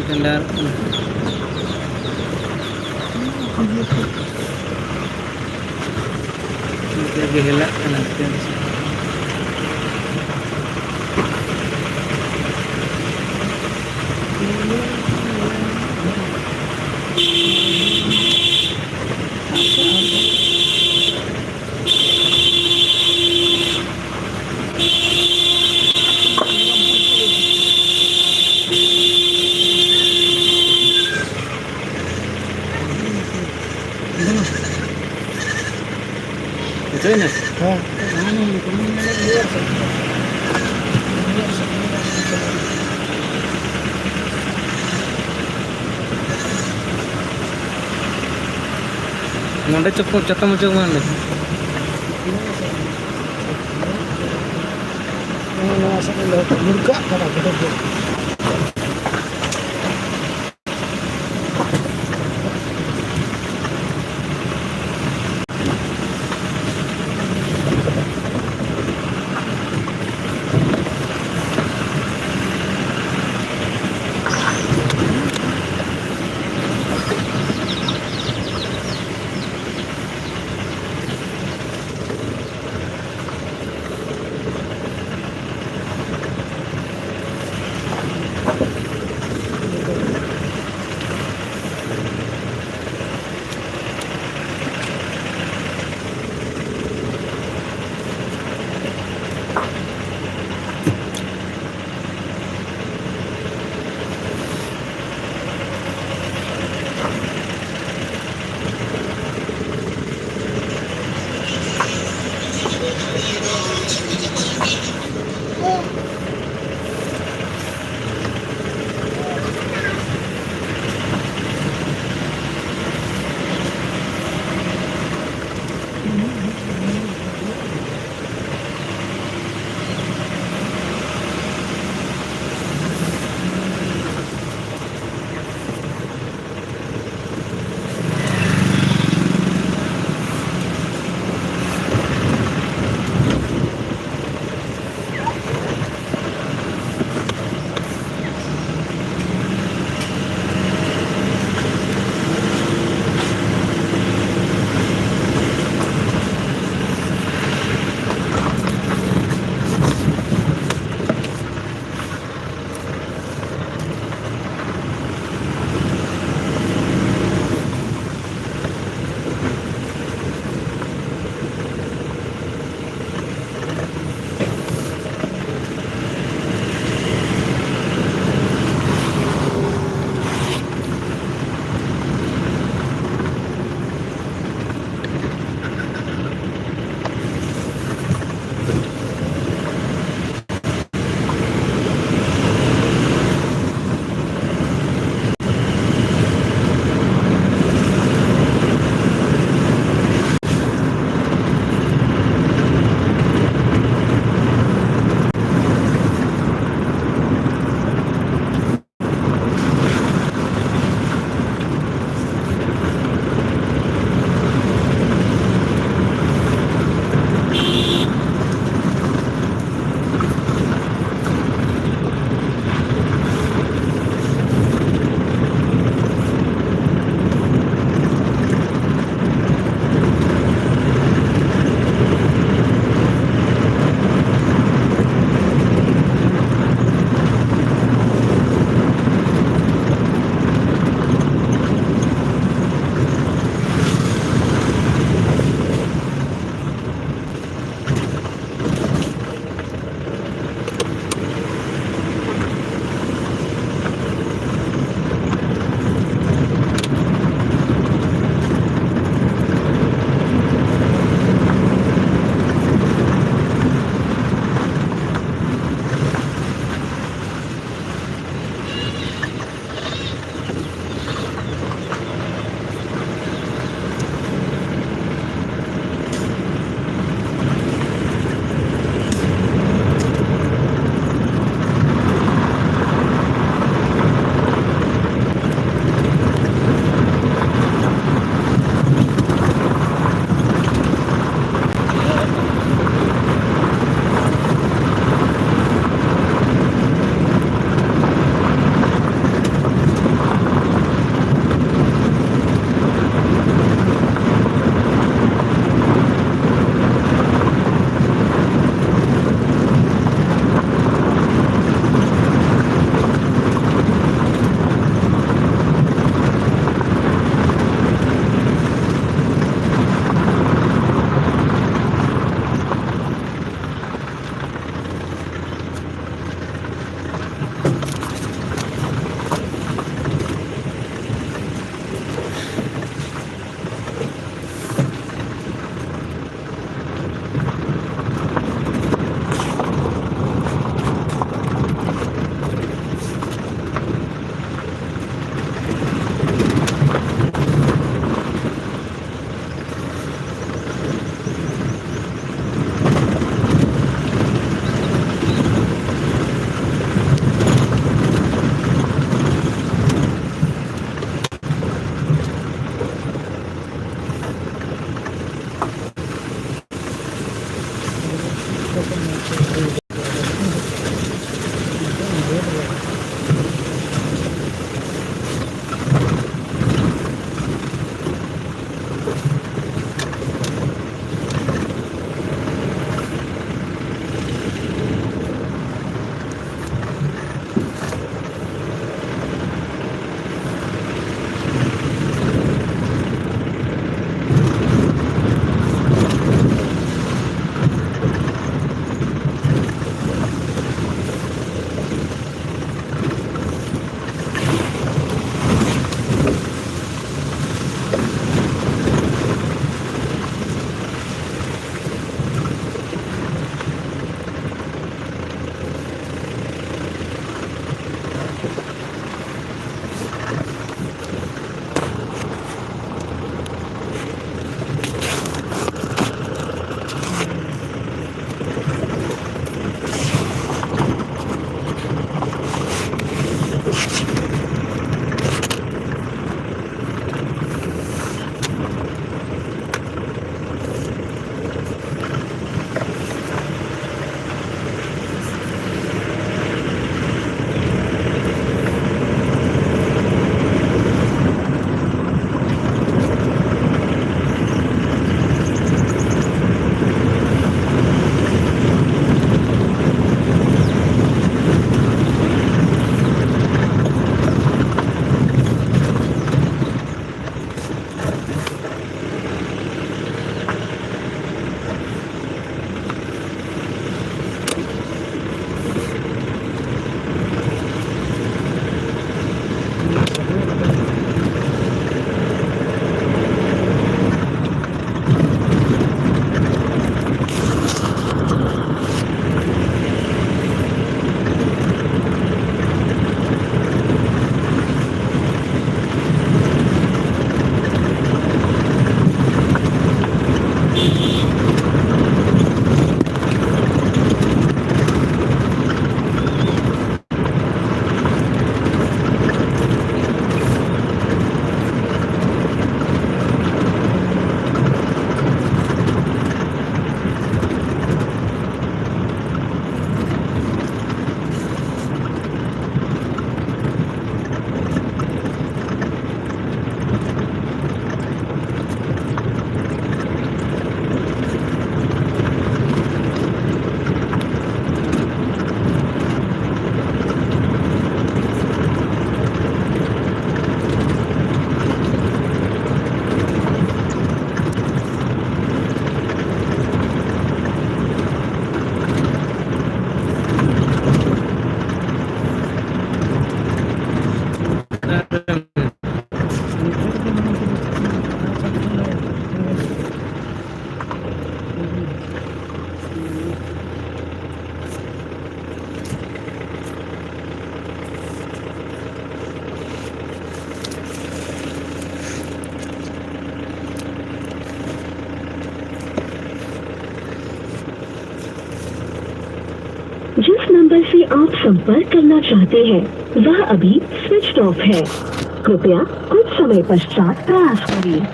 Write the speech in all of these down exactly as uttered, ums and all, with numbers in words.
ᱴᱮᱱᱰᱟᱨᱚᱜ ᱠᱟᱱᱟ᱾ ᱤᱱᱠᱟᱹ ᱜᱮ ᱦᱮᱞᱟᱜ ᱠᱟᱱᱟ᱾ ᱵᱩᱡᱷᱟᱹᱣ ᱮᱱᱟ? ᱦᱮᱸ᱾ ᱱᱚᱰᱮ ᱪᱚᱠᱚ ᱪᱟᱛᱚᱢ ᱚᱪᱚᱜ ᱢᱟ ᱚᱸᱰᱮ᱾ ᱱᱚᱣᱟ ᱥᱮᱫ ᱨᱮ ᱞᱩᱲᱠᱟᱜ ᱠᱟᱱᱟ ᱜᱚᱴᱟ ᱜᱮ᱾ जिस नंबर से आप संपर्क करना चाहते हैं, वह अभी स्विच ऑफ है। कृपया कुछ समय पश्चात प्रयास करें।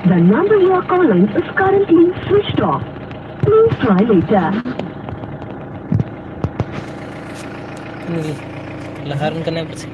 The number you are calling is currently switched off. Please try later. ᱞᱟᱦᱟ ᱨᱮᱱ ᱠᱟᱱᱟᱭ ᱯᱟᱥᱮ᱾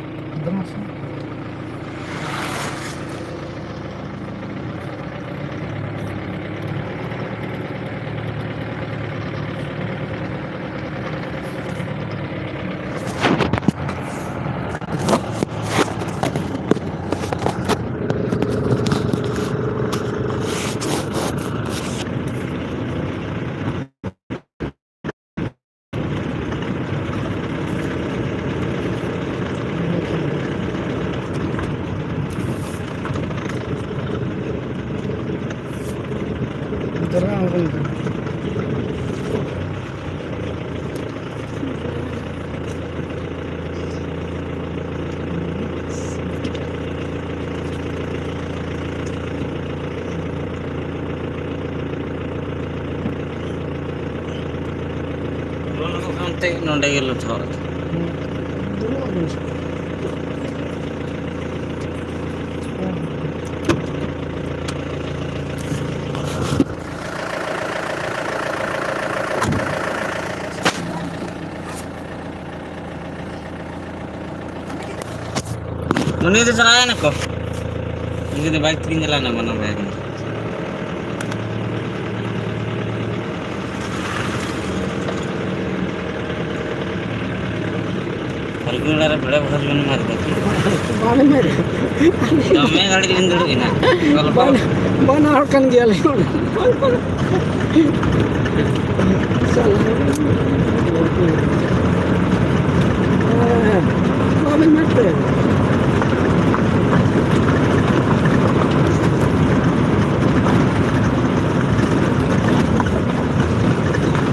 ᱚᱱᱛᱮ ᱱᱚᱰᱮ ᱜᱮ ᱞᱚᱥᱚᱫ᱾ ᱩᱱᱤ ᱫᱚ ᱪᱟᱞᱟᱣ ᱮᱱᱟ ᱠᱚ᱾ ᱩᱱᱤ ᱫᱚ ᱵᱟᱭᱤᱠ ᱛᱮᱠᱤᱱ ᱪᱟᱞᱟᱣ ᱮᱱᱟ, ᱵᱟᱱᱟᱨ ᱵᱷᱟᱭ ᱠᱟᱱᱟ᱾ ᱯᱷᱟᱞᱜᱩᱱ ᱚᱲᱟᱜ ᱨᱮ ᱵᱮᱲᱟ ᱵᱟᱦᱟ ᱡᱩᱱ ᱢᱟᱨ ᱫᱟ᱾ ᱵᱟᱞᱮ ᱢᱮᱨᱮ᱾ ᱫᱚᱢᱮ ᱜᱷᱟᱹᱲᱤᱡ ᱞᱤᱧ ᱫᱩᱲᱩᱵ ᱮᱱᱟ᱾ ᱜᱚᱞᱯᱚ᱾ ᱵᱟᱱᱟ-, ᱵᱟᱱᱟ ᱦᱚᱲ ᱠᱟᱱ ᱜᱮᱭᱟᱞᱮ᱾ ᱵᱟᱵᱮᱱ ᱢᱮᱱ ᱛᱮ᱾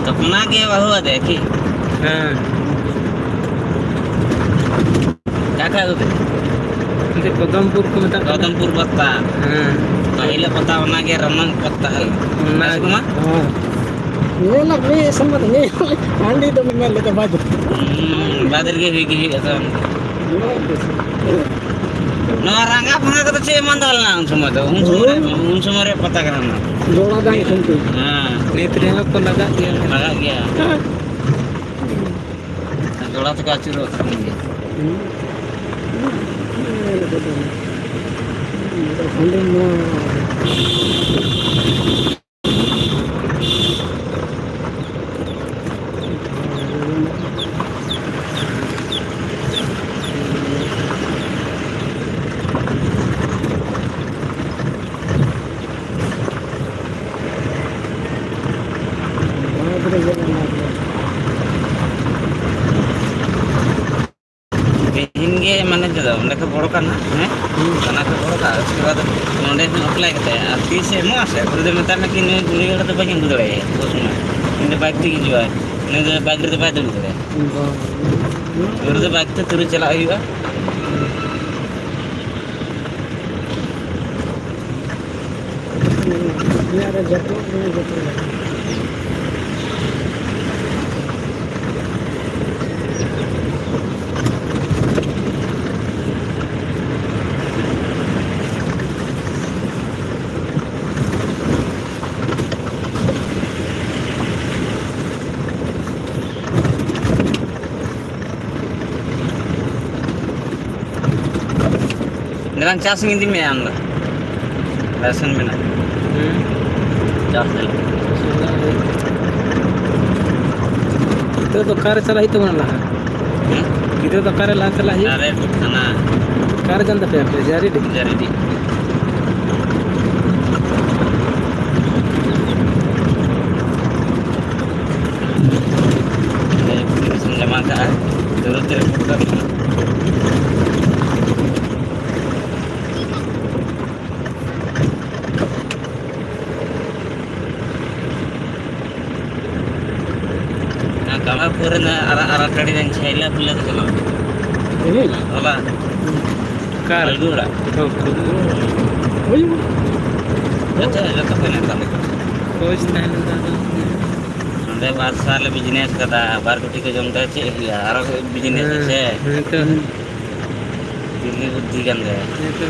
ᱛᱚ ᱚᱱᱟ ᱜᱮ ᱵᱟᱹᱦᱩ ᱟᱫᱮ ᱠᱤ? ᱦᱮᱸ᱾ ᱚᱠᱟ ᱠᱷᱚᱡ ᱟᱹᱜᱩ ᱠᱮᱫᱟ? ᱚᱱᱛᱮ ᱠᱚᱫᱚᱢᱯᱩᱨ ᱠᱚ ᱢᱮᱛᱟᱜ ᱠᱟᱱᱟ᱾ ᱠᱚᱫᱚᱢᱯᱩᱨ ᱯᱟᱛᱟ᱾ ᱦᱮᱸ᱾ ᱯᱟᱹᱦᱤᱞᱟᱜ ᱯᱟᱛᱟ, ᱚᱱᱟ ᱜᱮ ᱨᱚᱱᱚᱝ ᱯᱟᱛᱟ ᱦᱩᱭᱩᱜ᱾ ᱚᱱᱟ ᱦᱮᱸ ᱥᱮ ᱵᱟᱝ? ᱦᱚᱸ᱾ ᱧᱮᱞ ᱟᱜ ᱢᱮ, ᱥᱚᱢᱵᱟᱫ ᱧᱮᱞ᱾ ᱦᱟᱺᱰᱤ ᱫᱚ ᱢᱮᱱ ᱞᱮᱠᱟ ᱵᱟᱫ᱾ ᱦᱩᱸ, ᱵᱟᱫ ᱨᱮᱜᱮ ᱦᱩᱭ ᱜᱮ ᱦᱩᱭᱩᱜᱼᱟ ᱛᱚ᱾ ᱱᱚᱣᱟ ᱨᱟᱸᱜᱟ ᱯᱷᱟᱸᱜᱟ ᱠᱚᱫᱚ ᱪᱮᱫ ᱮᱢ ᱟᱸᱫᱚᱲ ᱞᱮᱱᱟ ᱩᱱ ᱥᱚᱢᱚᱭ ᱫᱚ? ᱩᱱ ᱥᱚᱢᱚᱭ ᱨᱮ, ᱩᱱ ᱥᱚᱢᱚᱭ ᱨᱮ ᱯᱟᱛᱟ ᱠᱟᱱᱟ ᱱᱚᱣᱟ᱾ ᱡᱚᱲᱟ ᱫᱟᱝ ᱠᱷᱩᱱᱴᱤ᱾ ᱦᱮᱸ᱾ ᱱᱤᱛ ᱨᱮᱦᱚᱸ ᱠᱚ ᱞᱟᱜᱟᱜ ᱜᱮᱭᱟ᱾ ᱞᱟᱜᱟᱜ ᱜᱮᱭᱟ᱾ ᱡᱚᱲᱟ ᱛᱮᱠᱚ ᱟᱹᱪᱩᱨᱚᱜ ᱠᱟᱱ ᱜᱮᱭᱟ᱾ ᱦᱩᱸ᱾ ᱦᱟᱺᱰᱤ ᱱᱚᱣᱟ ᱛᱮᱦᱮᱧ ᱜᱮ ᱢᱟᱱᱮ ᱪᱮᱫ, ᱚᱸᱰᱮ ᱠᱷᱚᱡ ᱵᱚᱲᱚ ᱠᱟᱱᱟ, ᱦᱮᱸ? ᱦᱩᱸ᱾ ᱛᱷᱟᱱᱟ ᱠᱷᱚᱡ ᱵᱚᱲᱚ ᱠᱟᱜ, ᱩᱥᱠᱮ ᱵᱟᱫᱽ ᱱᱚᱸᱰᱮ ᱦᱚᱸ ᱮᱯᱞᱟᱭ ᱠᱟᱛᱮ, ᱟᱨ ᱛᱤᱥ ᱮ ᱮᱢᱚᱜᱼᱟ ᱥᱮ, ᱩᱱᱤ ᱫᱚ ᱢᱮᱛᱟᱭ ᱢᱮ ᱠᱤ ᱱᱩᱭ ᱠᱩᱲᱤ ᱦᱚᱲ ᱫᱚ ᱵᱟᱹᱧ ᱟᱹᱜᱩ ᱫᱟᱲᱮᱭᱟᱭᱟ ᱥᱚᱵᱽ ᱥᱚᱢᱚᱭ᱾ ᱩᱱᱤ ᱫᱚ ᱵᱟᱭᱤᱠ ᱛᱮ ᱦᱤᱡᱩᱜᱼᱟᱭ, ᱩᱱᱤ ᱫᱚ ᱵᱟᱭᱤᱠ ᱨᱮᱫᱚ ᱵᱟᱭ ᱫᱩᱲᱩᱵ ᱫᱟᱲᱮᱭᱟᱜᱼᱟ᱾ ᱵᱟ᱾ ᱩᱱᱤ ᱫᱚ ᱵᱟᱭᱤᱠ ᱛᱮ ᱛᱩᱨᱩᱭ ᱪᱟᱞᱟᱜ ᱦᱩᱭᱩᱜᱼᱟ᱾ ᱤᱧᱟᱹᱜ ᱨᱮ ᱡᱚᱛᱚ, ᱤᱧᱟᱹᱜ ᱡᱚᱛᱚ᱾ ᱫᱮᱞᱟᱝ ᱪᱟᱥ ᱤᱧ ᱤᱫᱤ ᱢᱮᱭᱟ ᱟᱢ ᱫᱚ᱾ ᱞᱟᱭᱥᱮᱱᱥ ᱢᱮᱱᱟᱜᱼᱟ᱾ ᱦᱩᱸ᱾ ᱪᱟᱥ ᱫᱮᱞᱟ᱾ ᱱᱤᱛᱚᱜ ᱫᱚ ᱚᱠᱟᱨᱮ ᱪᱟᱞᱟᱜ ᱦᱩᱭᱩᱜ ᱛᱟᱵᱚᱱᱟ ᱞᱟᱦᱟ? ᱦᱮᱸ? ᱜᱤᱫᱽᱨᱟᱹ ᱫᱚ ᱚᱠᱟᱨᱮ ᱞᱟᱦᱟ ᱪᱟᱞᱟᱜ ᱦᱩᱭᱩᱜᱼᱟ? ᱚᱠᱟᱨᱮ ᱠᱟᱱᱟ? ᱚᱠᱟᱨᱮ ᱠᱟᱱ ᱛᱟᱯᱮᱭᱟ ᱟᱯᱮ? ᱡᱟᱹᱨᱤᱰᱤ? ᱡᱟᱹᱨᱤᱰᱤ᱾ ᱡᱟᱢᱟ ᱠᱟᱜᱼᱟ, ᱛᱩᱨᱟᱹᱛ ᱨᱮ ᱯᱷᱳᱴᱳ ᱠᱟᱜᱼᱟ᱾ ᱚᱱᱟ ᱠᱟᱢᱟᱨᱯᱩᱨ ᱨᱮᱱᱟᱜ ᱟᱨᱟᱜ ᱟᱨᱟᱜ ᱜᱟᱹᱰᱤ ᱨᱮᱱ ᱪᱷᱟᱭᱞᱟ ᱯᱷᱩᱞᱟᱹ ᱠᱚ ᱪᱟᱞᱟᱣ᱾ ᱦᱩᱸ᱾ ᱦᱚᱞᱟ᱾ ᱚᱠᱟᱨᱮ? ᱯᱷᱟᱞᱜᱩ ᱚᱲᱟᱜ᱾ ᱦᱚᱸ, ᱯᱷᱟᱞᱜᱩ᱾ ᱦᱩᱭᱩᱜᱼᱟ᱾ ᱡᱚᱛᱚ, ᱡᱚᱛᱚ ᱠᱚ ᱮᱱᱮᱡ ᱠᱟᱱ᱾ ᱠᱳᱪ ᱛᱟᱦᱮᱸ ᱞᱮᱱ ᱛᱟᱦᱮᱸ ᱫᱚ᱾ ᱚᱸᱰᱮ ᱵᱟᱨ ᱥᱟᱞ ᱵᱤᱡᱽᱱᱮᱥ ᱠᱟᱫᱟ, ᱵᱟᱨ ᱠᱳᱴᱤ ᱠᱚ ᱡᱚᱢ ᱛᱟᱭᱟ, ᱪᱮᱫ ᱦᱩᱭᱩᱜᱼᱟ? ᱟᱨᱚ ᱵᱤᱡᱽᱱᱮᱥ ᱦᱮᱸ, ᱥᱮ? ᱦᱮᱸ ᱛᱚ᱾ ᱫᱤᱞᱤ ᱵᱩᱫᱽᱫᱷᱤ ᱠᱟᱱ ᱛᱟᱭᱟ᱾ ᱦᱮᱸ ᱛᱚ᱾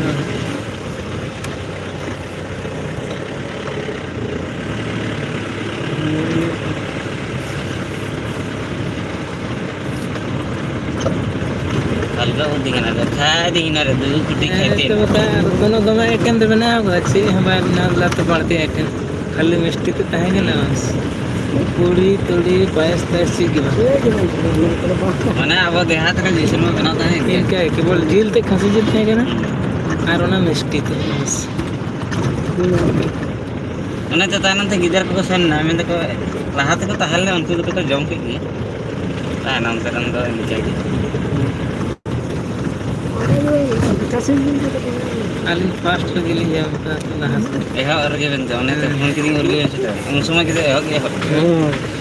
ᱟᱞᱜᱟ ᱵᱩᱫᱽᱫᱷᱤ ᱠᱟᱱᱟ, ᱠᱷᱟᱭ ᱫᱤᱱ ᱨᱮ ᱫᱩ ᱠᱳᱴᱤ ᱦᱮᱸ, ᱠᱷᱟᱭ ᱛᱮ᱾ ᱛᱚ ᱵᱟᱠᱷᱟᱡ ᱟᱨ ᱠᱳᱱᱳ ᱫᱚᱢᱮ ᱟᱭᱴᱮᱢ ᱫᱚ ᱵᱮᱱᱟᱣ ᱠᱟᱫᱟ? ᱪᱮᱫ ᱦᱚᱸ ᱵᱟᱭ ᱵᱮᱱᱟᱣ ᱞᱮᱫᱟ ᱛᱚ ᱵᱟᱹᱲᱛᱤ ᱟᱭᱴᱮᱢ, ᱠᱷᱟᱹᱞᱤ ᱢᱤᱥᱴᱤ ᱛᱮ ᱛᱟᱦᱮᱸ ᱠᱟᱱᱟ ᱵᱟᱥ᱾ ᱯᱩᱲᱤ, ᱛᱩᱲᱤ, ᱯᱟᱭᱮᱥ, ᱛᱟᱭᱮᱥ ᱪᱮᱫ ᱜᱮ ᱵᱟᱝ᱾ ᱢᱟᱱᱮ ᱟᱵᱚ ᱫᱮᱦᱟᱛ ᱨᱮ ᱡᱮᱥᱮ ᱱᱚᱣᱟ ᱵᱮᱱᱟᱣ ᱛᱟᱦᱮᱸ ᱜᱮ᱾ ᱤᱱᱠᱟᱹ ᱜᱮ, ᱠᱮᱵᱚᱞ ᱡᱤᱞ ᱛᱮ, ᱠᱷᱟᱹᱥᱤ ᱡᱤᱞ ᱛᱟᱦᱮᱸ ᱠᱟᱱᱟ ᱟᱨ ᱚᱱᱟ ᱢᱤᱥᱴᱤ ᱛᱮ ᱵᱟᱥ᱾ ᱚᱱᱮ ᱛᱚ ᱛᱟᱭᱱᱚᱢ ᱛᱮ ᱜᱤᱫᱟᱹᱨ ᱠᱚᱠᱚ ᱥᱮᱱ ᱮᱱᱟ, ᱢᱮᱱ ᱫᱟᱠᱚ ᱞᱟᱦᱟ ᱛᱮᱠᱚ ᱛᱟᱦᱮᱸ ᱞᱮᱱᱟ, ᱩᱱᱠᱩ ᱠᱚᱫᱚ ᱠᱚ ᱡᱚᱢ ᱠᱮᱫ ᱜᱮᱭᱟ, ᱛᱟᱭᱱᱚᱢ ᱛᱮ ᱨᱮᱱ ᱫᱚ ᱤᱱᱠᱟᱹ ᱜᱮ᱾ ᱟᱹᱞᱤᱧ ᱯᱷᱟᱥᱴ ᱨᱮᱜᱮ ᱞᱤᱧ ᱡᱚᱢ ᱠᱟᱜᱼᱟ ᱞᱟᱦᱟ ᱥᱮᱫ᱾ ᱮᱦᱚᱵ ᱨᱮᱜᱮ ᱵᱮᱱ ᱡᱚᱢ, ᱚᱱᱮ ᱛᱚ ᱦᱮᱸ᱾ ᱯᱷᱳᱱ ᱠᱤᱫᱤᱧ ᱩᱱ ᱨᱮᱜᱮ ᱵᱮᱱ ᱥᱮᱴᱮᱨ, ᱩᱱ ᱥᱚᱢᱚᱭ ᱜᱮ ᱮᱦᱚᱵ ᱜᱮ ᱮᱦᱚᱵ᱾ ᱦᱮᱸ᱾